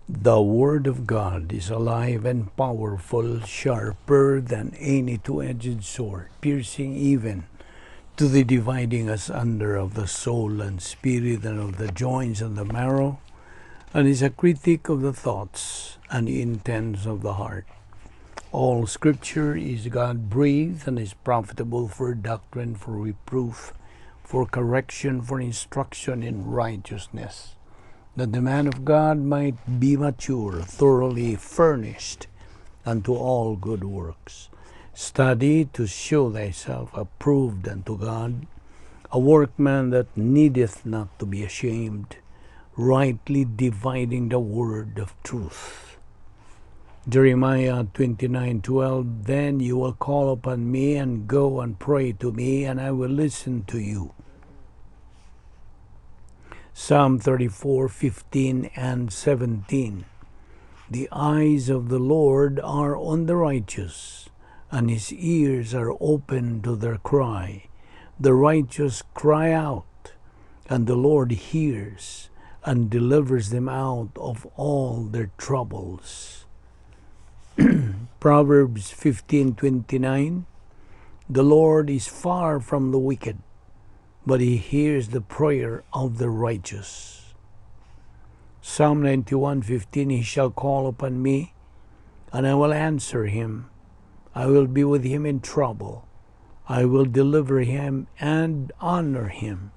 The Word of God is alive and powerful, sharper than any two-edged sword, piercing even to the dividing asunder of the soul and spirit and of the joints and the marrow, and is a critic of the thoughts and intents of the heart. All Scripture is God-breathed and is profitable for doctrine, for reproof, for correction, for instruction in righteousness, that the man of God might be mature, thoroughly furnished unto all good works. Study to show thyself approved unto God, a workman that needeth not to be ashamed, rightly dividing the word of truth. Jeremiah 29:12. Then you will call upon me and go and pray to me, and I will listen to you. Psalm 34:15 and 17. The eyes of the Lord are on the righteous, and his ears are open to their cry. The righteous cry out, and the Lord hears and delivers them out of all their troubles. Proverbs 15:29. The Lord is far from the wicked, but he hears the prayer of the righteous. Psalm 91:15. He shall call upon me, and I will answer him. I will be with him in trouble. I will deliver him and honor him.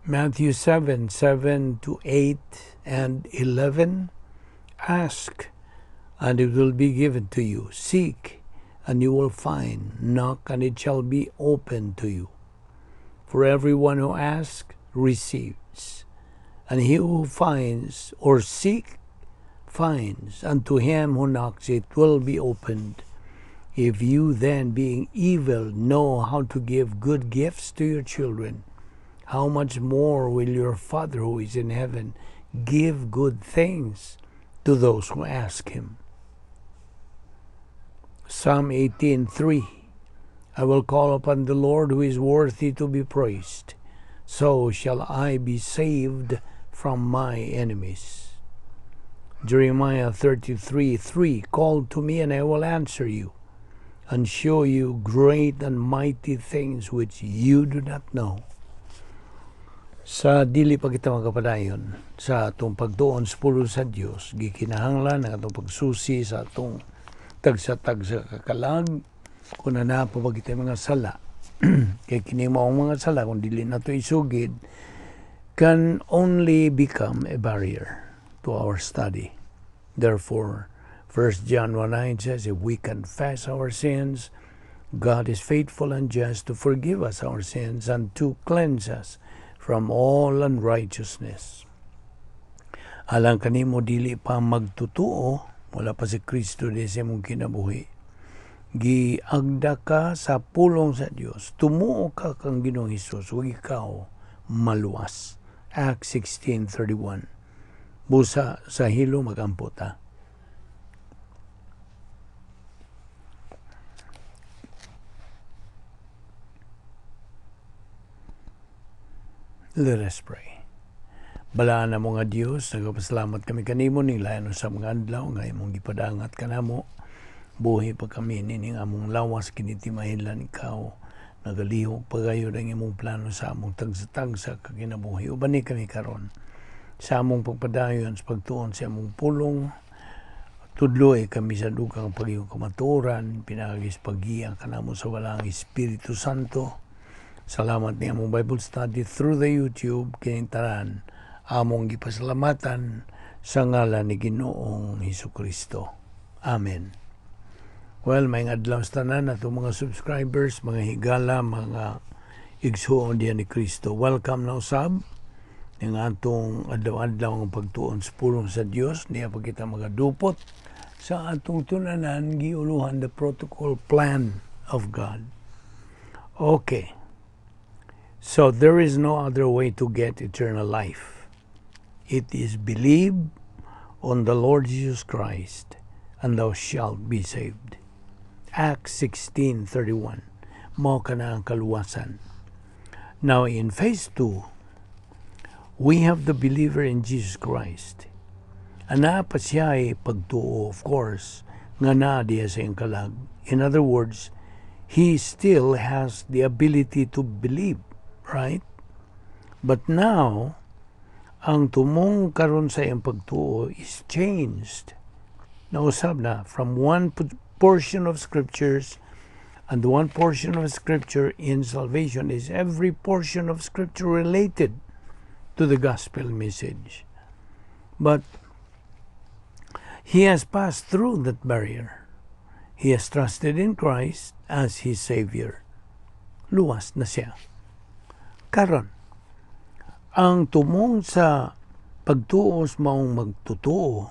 Matthew 7:7 to 8 and 11. Ask, and it will be given to you. Seek, and you will find. Knock, and it shall be opened to you. For everyone who asks receives, and he who finds or seeks finds, and to him who knocks it will be opened. If you then, being evil, know how to give good gifts to your children, how much more will your Father who is in heaven give good things to those who ask him? Psalm 18:3. I will call upon the Lord who is worthy to be praised. So shall I be saved from my enemies. Jeremiah 33:3. Call to me and I will answer you and show you great and mighty things which you do not know. Sa dili pa kita magkapadayon sa atong pagtuon sa pulong sa Dios, gikinahanglan ang atong pagsusi sa atong tagsa-tagsa kakalag kung naa pa ba kita mga sala. Kay kini mao ang mga sala, kung dili nato isugid, can only become a barrier to our study. Therefore, 1 John 1:9 says, if we confess our sins, God is faithful and just to forgive us our sins and to cleanse us from all unrighteousness. Alang kanimo dili pa magtutuo, wala pa si Kristo di sa imong kinabuhi, giagda ka sa pulong sa Dios, tumuo ka kang Ginoong Hesus ug ikaw maluwas. Acts 16:31. Busa sa hilo magampo ta. Let us pray. Balaan na mo nga Dios, nagapasalamat kami kanimo ning lain sa mga adlaw nga imong gipadangat kanamo. Buhi pa kami nining among lawas, kini timahilan ikaw nagalihok pagayon ang imong plano sa among tagsa-tagsa ka kinabuhi. Uban ni kami karon sa among pagpadayon sa pagtuon sa among pulong. Tudloy kami sa dugang pagiyong kamatuoran, pinaagis paggiya kanamo sa walang Espiritu Santo. Salamat ni among Bible study through the YouTube, kining tanan among gipasalamatan sa ngalan ni Ginoong Hesus Kristo. Amen. Well, may adlaw sa tanan atong mga subscribers, mga higala, mga igsuon diyan ni Kristo. Welcome na usab ning atong adlaw-adlaw ang pagtuon sa pulong sa Dios. Niya pa kita magadupot sa atong tunanan giuluhan, the protocol plan of God. Okay. So there is no other way to get eternal life. It is believe on the Lord Jesus Christ and thou shalt be saved. Acts 16:31. Mao kana ang kaluwasan. Now in phase 2, We have the believer in Jesus Christ. Naa pa siya ay pagtuo, of course, nga naa diya sa iyang kalag. In other words, he still has the ability to believe, right? But now, ang tumong karon sa iyang pagtuo is changed. Nausab na from one portion of scriptures, and the one portion of scripture in salvation is every portion of scripture related to the gospel message. But he has passed through that barrier. He has trusted in Christ as his Savior. Luwas na siya. Karon, ang tumong sa pagtuo sa maong magtotoo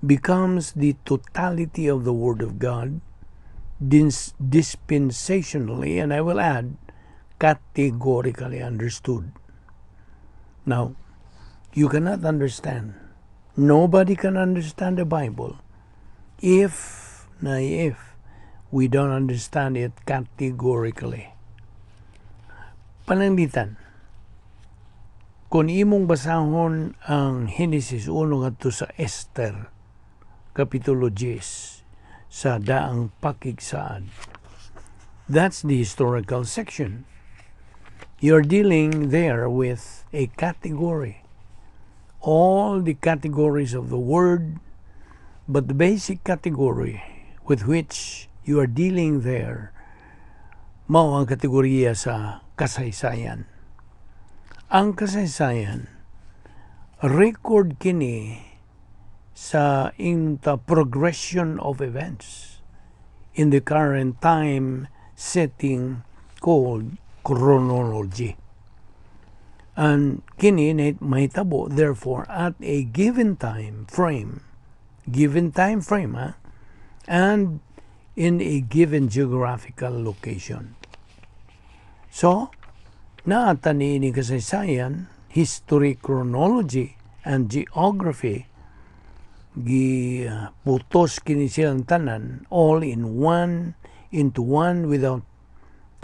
becomes the totality of the Word of God dispensationally, and I will add, categorically understood. Now, you cannot understand. Nobody can understand the Bible if, na if, we don't understand it categorically. Pananglitan, kung imong basahon ang Genesis 1 ngadto sa Esther, Kapitulo 10, sa Daang Pakigsaad, that's the historical section. You're dealing there with a category. All the categories of the word, but the basic category with which you are dealing there, mao ang kategorya sa kasaysayan. Ang kasaysayan, record kini sa in the progression of events in the current time setting called chronology. And kini mahitabo therefore at a given time frame, ha? And in a given geographical location. So, naa ta niini kasaysayan, history, chronology, and geography, gi putos kini silang tanan all in one into one without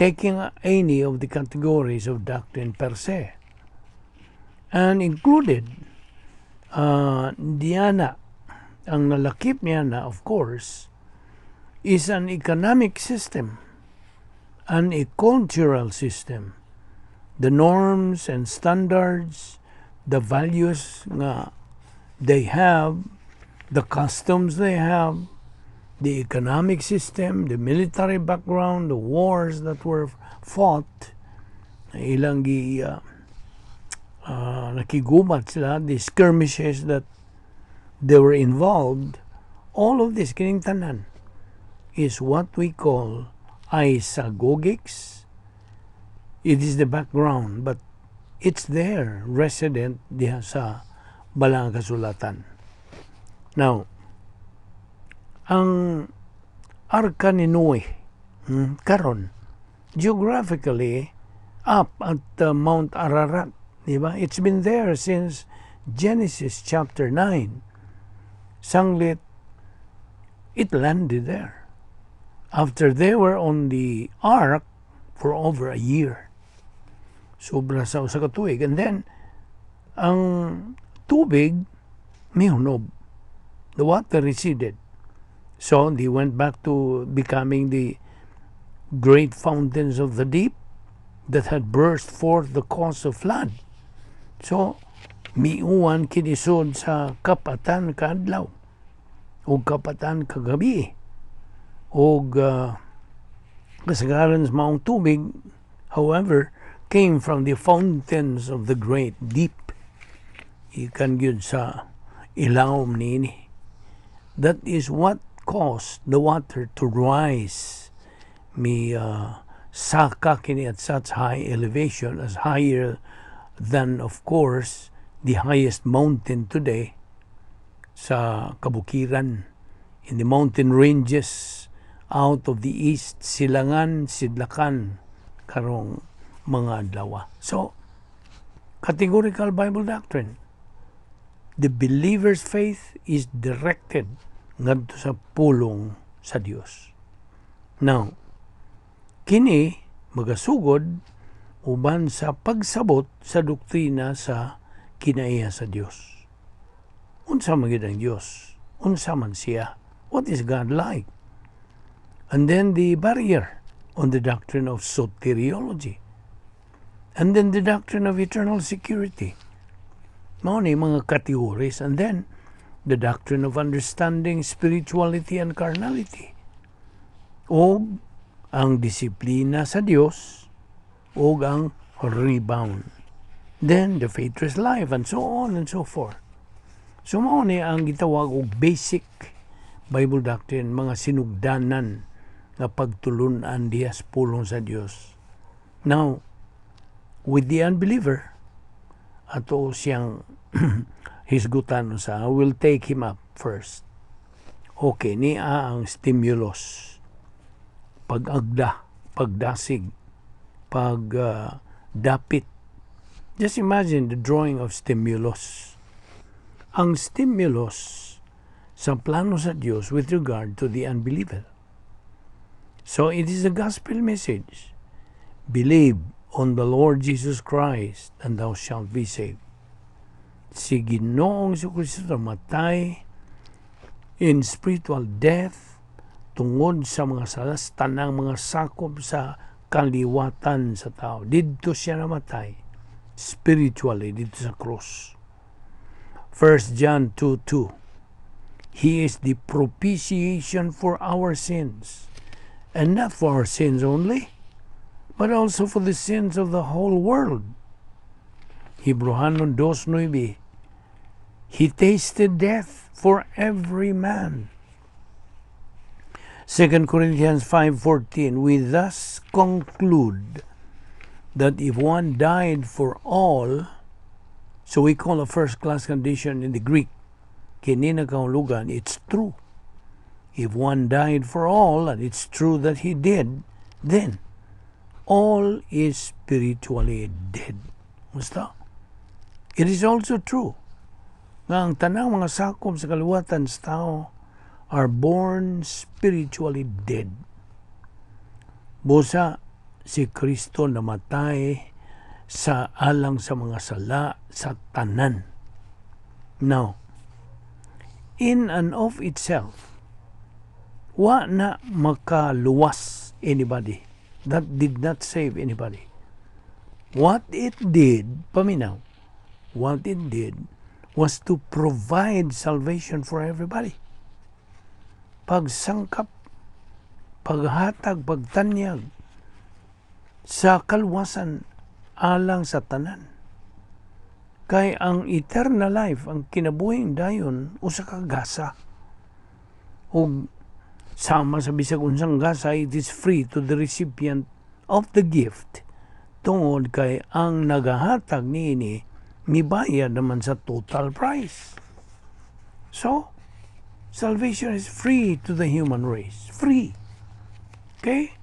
taking any of the categories of doctrine per se. And included diana, ang nalakip niya na, of course, is an economic system and a cultural system. The norms and standards, the values nga they have, the customs they have, the economic system, the military background, the wars that were fought, ilang gi nakigumat sila, the skirmishes that they were involved, all of this, kining tanan, is what we call isagogics. It is the background, but it's there, resident diha sa Balaang Kasulatan. Now, ang Arka ni Noe, karon, geographically, up at Mount Ararat, di ba? It's been there since Genesis chapter 9. Sanglit, it landed there after they were on the ark for over a year. Sobra sa usa ka tuig. And then, ang tubig, mihunob. The water receded. So they went back to becoming the great fountains of the deep that had burst forth the cause of flood. So, miuwan kini sud sa kapatan kaadlaw o kapatan kagabi og kasagaran sa maong tubig, however, came from the fountains of the great deep, ikan gyud sa ilawom niini. That is what caused the water to rise. Mi saka kini at such high elevation, as higher than, of course, the highest mountain today sa kabukiran in the mountain ranges out of the east, Silangan, Sidlakan, karong mga adlaw. So, categorical Bible doctrine, the believer's faith is directed ngadto sa pulong sa Dios. Now, kini magasugod uban sa pagsabot sa doktrina sa Kinaiya sa Dios. Unsa man gyud ang Dios? Unsa man siya? What is God like? And then the barrier on the doctrine of soteriology. And then the doctrine of eternal security. Mao ni mga categories. And then the doctrine of understanding spirituality and carnality. O ang disiplina sa Dios o ang rebound. Then the faithless life and so on and so forth. So mao ni ang gitawag og basic Bible doctrine, mga sinugdanan nga pagtulunan diha sa pulong sa Dios. Now, with the unbeliever, ato siyang hisgutan sa, I will take him up first. Okay, niya ang stimulus. Pag-agda, pagdasig, pag dapit. Just imagine the drawing of stimulus. Ang stimulus sa plano sa Dios with regard to the unbeliever. So it is the gospel message. Believe on the Lord Jesus Christ and thou shalt be saved. Si Ginoong Kristo matay in spiritual death tungod sa mga salas, tanang mga sakop sa kaliwatan sa tao. Didto siya namatay spiritually didto sa cross. 1 John 2:2. He is the propitiation for our sins, and not for our sins only, but also for the sins of the whole world. Hebreohanon 2:9. He tasted death for every man. 2 Corinthians 5:14. We thus conclude that if one died for all, so we call a first class condition in the Greek, kini nagkahulugan, it's true. If one died for all, and it's true that he did, then all is spiritually dead. Basta. It is also true nga ang tanang mga sakop sa kaliwatan sa tao are born spiritually dead. Busa si Kristo namatay sa alang sa mga sala sa tanan. Now, in and of itself, wa na makaluwas anybody. That did not save anybody. What it did, paminaw, what it did was to provide salvation for everybody. Pagsangkap, paghatag, pagtanyag sa kaluwasan alang sa tanan. Kay ang eternal life, ang kinabuhing dayon, usa ka gasa. Ug sama sa bisag unsang gasa, it is free to the recipient of the gift tungod kay ang nagahatag niini mibayad naman sa total price. So, salvation is free to the human race. Free. Okay?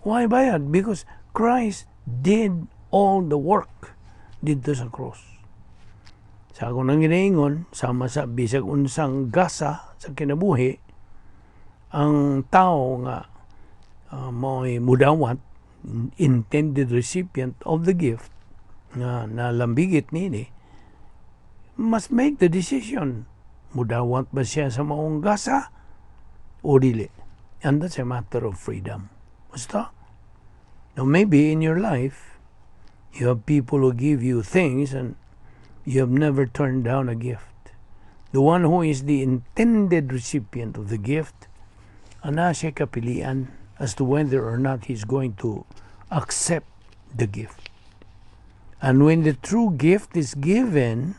Why bayad? Because Christ did all the work didto sa cross. Sa ako nang ginaingon, sama sa bisag unsang gasa sa kinabuhi, ang tao nga mo'y mudawat, intended recipient of the gift, nga nalambigit nini, must make the decision. Mudawat ba siya sa maong gasa o dili? And that's a matter of freedom. Basta. Now maybe in your life, you have people who give you things and you have never turned down a gift. The one who is the intended recipient of the gift, ana siya kapilian as to whether or not he's going to accept the gift. And when the true gift is given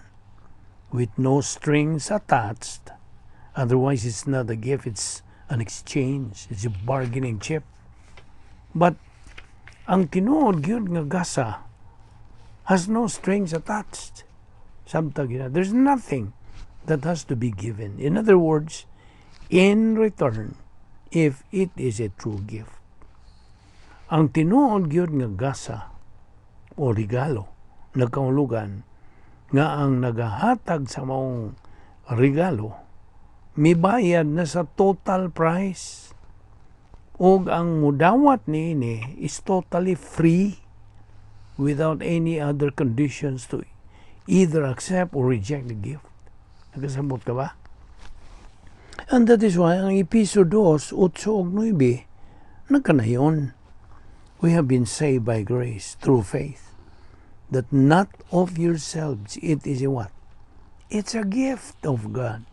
with no strings attached, otherwise it's not a gift, it's an exchange, it's a bargaining chip. But ang tinuod gyud nga gasa has no strings attached. Samtang gina, there's nothing that has to be given. In other words, in return, if it is a true gift. Ang tinuod gyud nga gasa o regalo nagkahulugan nga ang nagahatag sa maong regalo mibayad na sa total price ug ang mudawat niini is totally free without any other conditions to Either accept or reject the gift. Nagkasabot ka ba? And that is why ang Episo 2, 8 ug 9, nagkanayon. We have been saved by grace through faith. That not of yourselves, it is a what? It's a gift of God.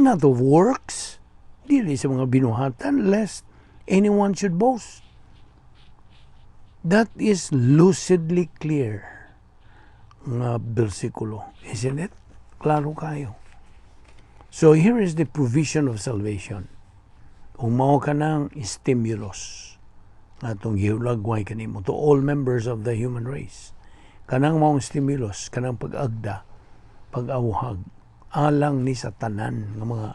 Not of works, dili sa mga binuhatan, lest anyone should boast. That is lucidly clear nga bersikulo, isn't it? Klaro kaayo. So here is the provision of salvation. Kung mao ka ng stimulus atong gihulagway kanimo to all members of the human race. Kanang maong stimulus, kanang pag-agda, pag-awhag, alang ni sa tanan nga mga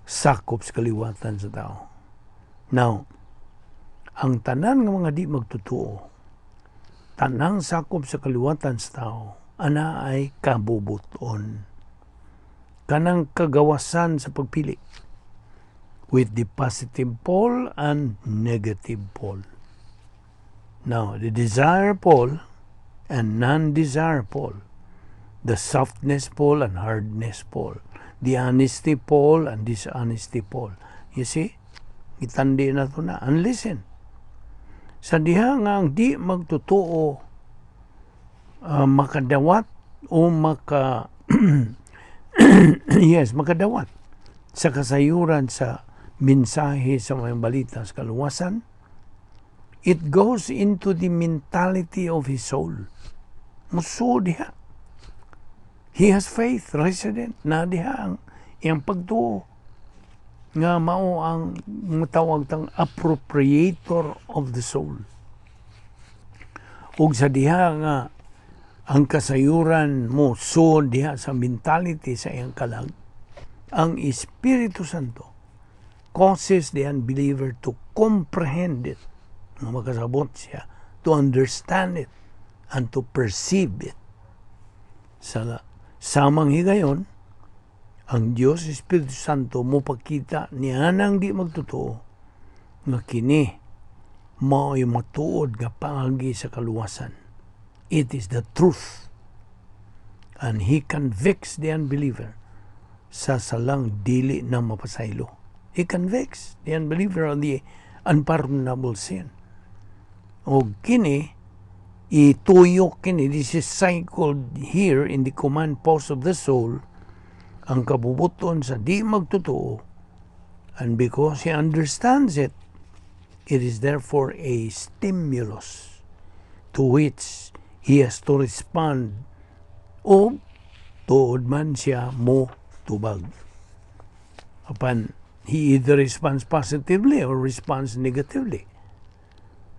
sakop sa kaliwatan sa tao. Now, ang tanan nga mga di magtotoo, tanang sakop sa kaliwatan sa tao, ana ay kabubuton. Kanang kagawasan sa pagpili with the positive pole and negative pole. Now, the desire pole and non-desire pole, the softness pole and hardness pole, the honesty pole and dishonesty pole. You see? Gitandi na to na. And listen, sa diha nga ang di magtotoo makadawat o maka yes, makadawat sa kasayuran sa mensahe sa mga balita sa kaluwasan, it goes into the mentality of his soul. Musuod diha. He has faith resident na diha ang iyang pagtuo nga mao ang matawag tang appropriator of the soul. Ug sa diha nga ang kasayuran mo suod diha sa mentality sa iyang kalag, ang Espiritu Santo causes the unbeliever to comprehend it, nga makasabot siya, to understand it, and to perceive it. Sa samang higayon, ang Diyos Espiritu Santo mopakita niya nang di magtotoo nga kini mao'y matuod nga paagi sa kaluwasan. It is the truth. And He convicts the unbeliever sa salang dili na mapasaylo. He convicts the unbeliever on the unpardonable sin. O kini, ituyok kini, this is cycled here in the command post of the soul, ang kabubuton sa di magtotoo, and because he understands it, it is therefore a stimulus to which he has to respond o tuod man siya mo tubag. Apan he either responds positively or responds negatively.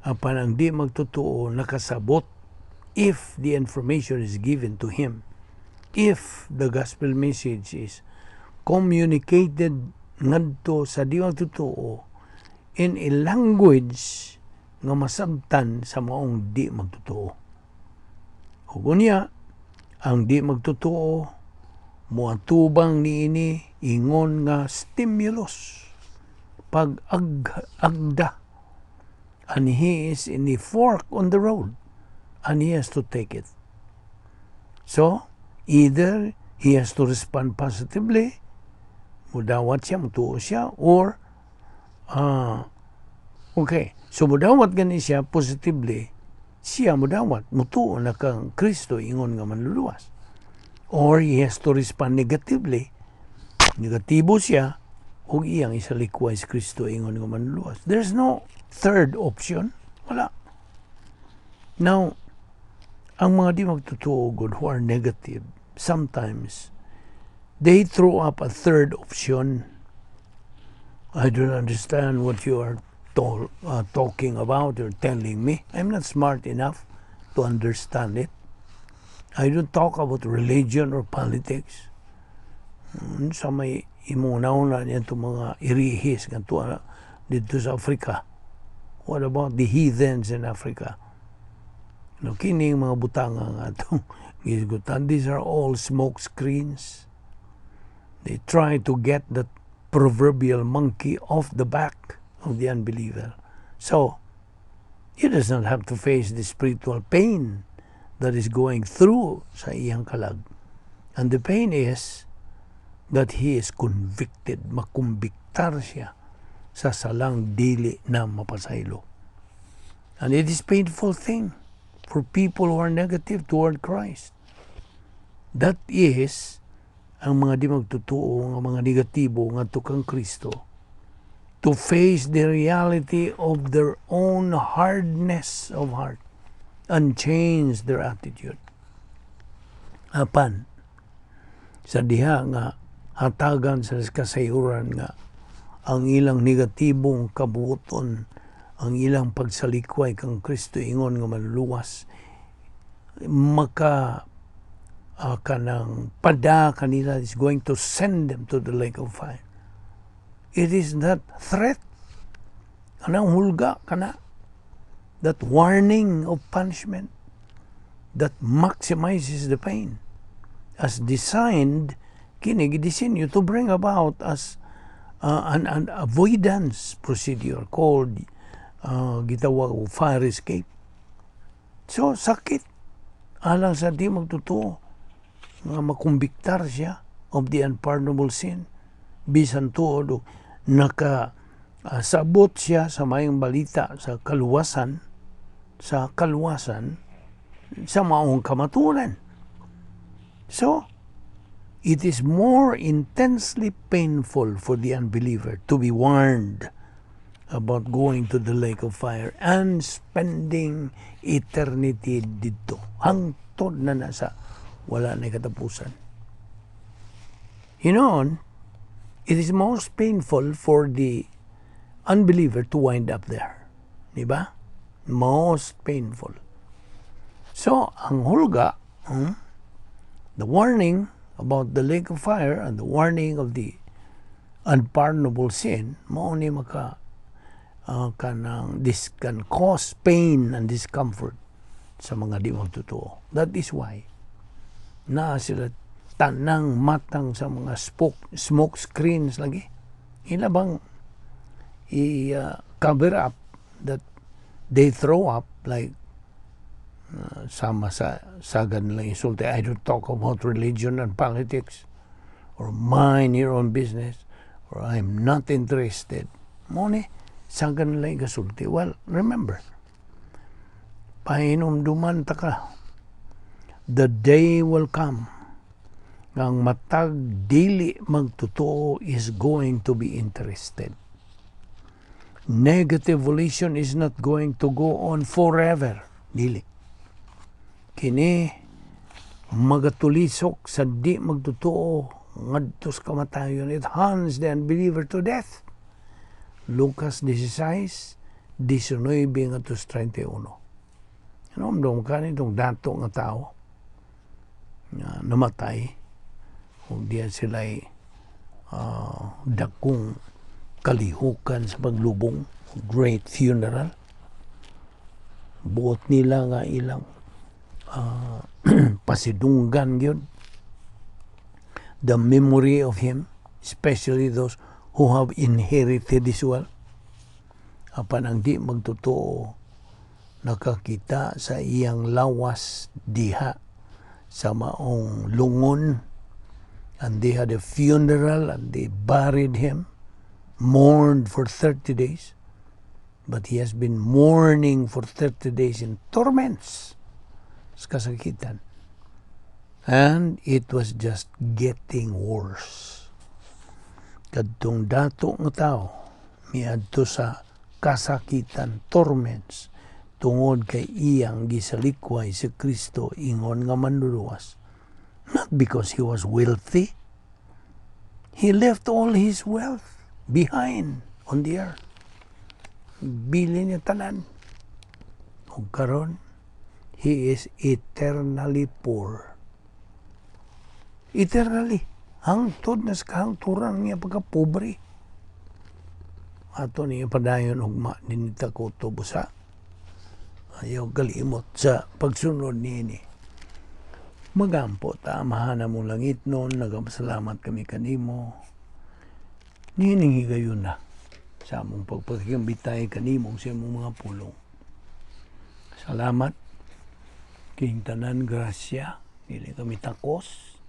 Apan ang di magtotoo nakasabot if the information is given to him. If the gospel message is communicated ngadto sa di magtotoo in a language nga masabtan sa maong di magtotoo. Ug unya, ang di magtotoo moatubang niini ingon nga stimulus pag agda, and he is in the fork on the road and he has to take it. So either he has to respond positively, mudawat siya, mutuo siya, or okay, so mudawat gani siya positively, siya mudawat, mutuo na kang Kristo ingon nga manluluwas. Or he has to respond negatively, negatibo siya, ug iyang isalikway si Kristo ingon nga manluluwas. There's no third option. Wala. Now, ang mga di magtotoo gud who are negative, sometimes they throw up a third option. "I don't understand what you are talking about or telling me. I'm not smart enough to understand it. I don't talk about religion or politics. Sa may imong nauna niya itong mga irihis ngadto dito sa Africa? What about the heathens in Africa?" No, kining mga butanga nga atong gisgutan. These are all smoke screens. They try to get the proverbial monkey off the back of the unbeliever. So, he does not have to face the spiritual pain that is going through sa iyang kalag. And the pain is that he is convicted, makumbiktar siya sa salang dili na mapasaylo. And it is painful thing for people who are negative toward Christ. That is, ang mga di magtotoo, nga mga negatibo ngadto kang Kristo, to face the reality of their own hardness of heart and change their attitude. Apan, sa diha nga hatagan sa kasayuran nga ang ilang negatibong kabuoton, ang ilang pagsalikway kang Kristo ingon nga manluluwas, maka kanang pada kanila is going to send them to the lake of fire. It is that threat, kanang hulga kana, that warning of punishment that maximizes the pain as designed, kini gidisenyo to bring about as an avoidance procedure called gitawag og fire escape. So sakit alang sa di magtotoo nga makumbiktar siya of the unpardonable sin bisan tuod og naka sabot siya sa maayong balita sa kaluwasan sa maong kamatuoran. So, it is more intensely painful for the unbeliever to be warned about going to the lake of fire and spending eternity didto. Hangtod na na sa wala na katapusan. Hinuon, it is most painful for the unbeliever to wind up there. Di ba? Most painful. So, ang hulga, the warning about the lake of fire and the warning of the unpardonable sin, mao ni maka kanang this can cause pain and discomfort sa mga di magtotoo. That is why naa sila tanang matang sa mga smoke screens lagi. Ila bang i-cover up that they throw up like sama sa sagan nila insulti, "I don't talk about religion and politics," or "Mind your own business," or "I'm not interested." Mao ni sagan nila igasulti. Well, remember, pahinumduman ta ka, the day will come nga ang matag dili magtotoo is going to be interested. Negative volition is not going to go on forever. Dili. Kini magatulisok sa di magtotoo ngadto sa kamatayon. It hunts the unbeliever to death. Lucas 16, 19 ngadto sa 31. Ano dong kanitong dato nga tao nga namatay ug diya sila'y dakong kalihukan sa paglubong, great funeral. Buot nila nga ilang pasidunggan gyud the memory of him, especially those who have inherited his wealth. Apan ang di magtotoo nakakita sa iyang lawas diha sa maong lungon, and they had a funeral and they buried him, mourned for 30 days, but he has been mourning for 30 days in torments sa kasakitan, and it was just getting worse. Kadtong dato nga tao miadto sa kasakitan, torments, tungod kay iyang gisalikway si Kristo ingon nga manluluwas, not because he was wealthy. He left all his wealth behind on the earth. Bili niya tanan ug karon he is eternally poor, eternally, hangtod na sa kahangturan niya pagkapobre. Ato niya padayon ugma dinita ko busa. Ayaw kalimot sa pagsunod niini. Magampo ta. Amahan namong langitnon, nagapasalamat kami kanimo. Niining higayon na sa among pagpakigambitay kanimo sa imong mga pulong. Salamat. Kining tanan grasya, dili kami takos,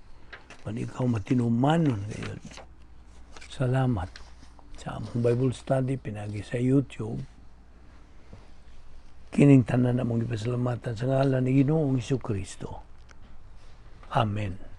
pan ikaw matinumanon gayud. Salamat sa among Bible study pinagi sa YouTube. Kining tanan among gipasalamatan sa ngalan ni Ginoong Kristo. Amen.